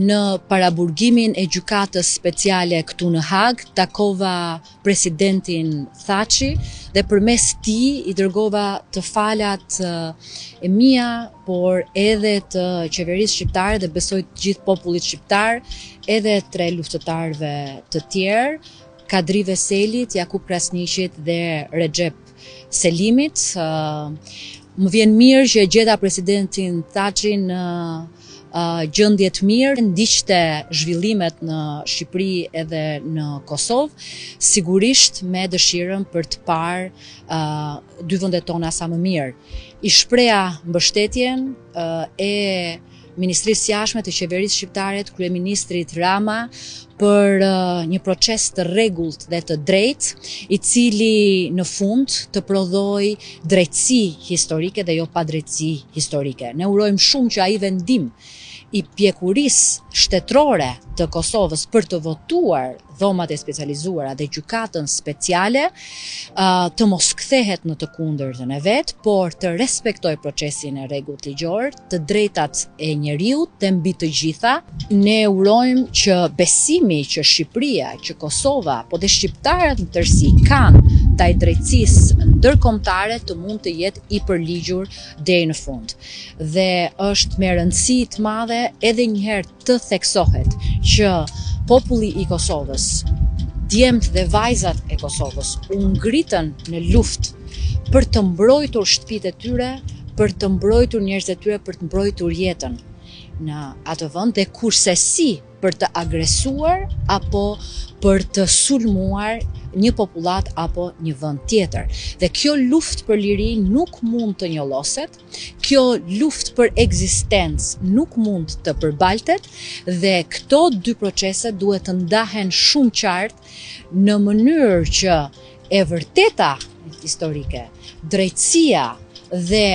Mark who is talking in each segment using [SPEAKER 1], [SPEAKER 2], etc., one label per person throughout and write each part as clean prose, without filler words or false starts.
[SPEAKER 1] në paraburgimin e gjykatës speciale këtu në Hagë, takova presidentin Thaçi dhe përmes tij i dërgova të falat e mia, por edhe të qeverisë shqiptare dhe besoj të gjithë popullit shqiptar, edhe tre luftëtarëve të tjerë, Kadri Veselit, Jakup Krasniqit dhe Rexhep Selimit. Më vjen mirë që e gjeta presidentin Thaçi në gjendje të mirë, ndiqte zhvillimet në Shqipëri edhe në Kosovë, sigurisht me dëshirën për të parë dy vendet tona sa më mirë. I shpreha mbështetjen e Ministrisë së Jashtme të Qeverisë Shqiptare të Kryeministrit Rama për një proces të rregullt dhe të drejtë, i cili në fund të prodhojë drejtësi historike dhe jo padrejtësi historike. Ne urojmë shumë që ai vendim i pjekurisë shtetërore të Kosovës për të votuar dhomat e specializuara dhe gjykatën speciale të mos kthehet në të kundërtën e vet, por të respektojë procesin e rregullt ligjor, të drejtat e njeriut dhe mbi të gjitha, ne urojmë që besimi që Shqipëria, që Kosova, po dhe shqiptarët në tërësi kanë ndaj drejtësisë ndërkombëtare të mund të jetë i përligjur deri në fund. Dhe është me rëndësi të madhe edhe një herë të theksohet që populli i Kosovës, djemtë dhe vajzat e Kosovës u ngritën në luftë për të mbrojtur shtëpitë e tyre, për të mbrojtur njerëzit e tyre, për të mbrojtur jetën në atë vend dhe kurrsesi për të agresuar apo për të sulmuar një popullatë apo një vend tjetër. Dhe kjo luftë për liri nuk mund të njolloset, Kjo luftë për ekzistencë nuk mund të përbaltet dhe këto dy procese duhet të ndahen shumë qartë në mënyrë që e vërteta historike, drejtësia dhe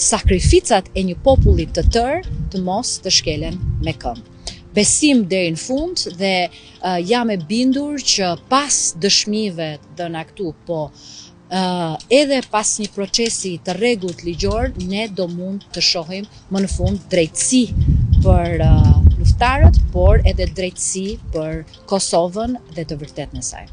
[SPEAKER 1] sakrificat e një populli të tërë të mos të shkelen me këmbë. Besim deri në fund dhe uh, jam e bindur që pas dëshmive të dhëna këtu, po edhe pas një procesi të rregullt ligjor, ne do mund të shohim më në fund drejtësi për luftëtarët, por edhe drejtësi për Kosovën dhe të vërtetën e saj.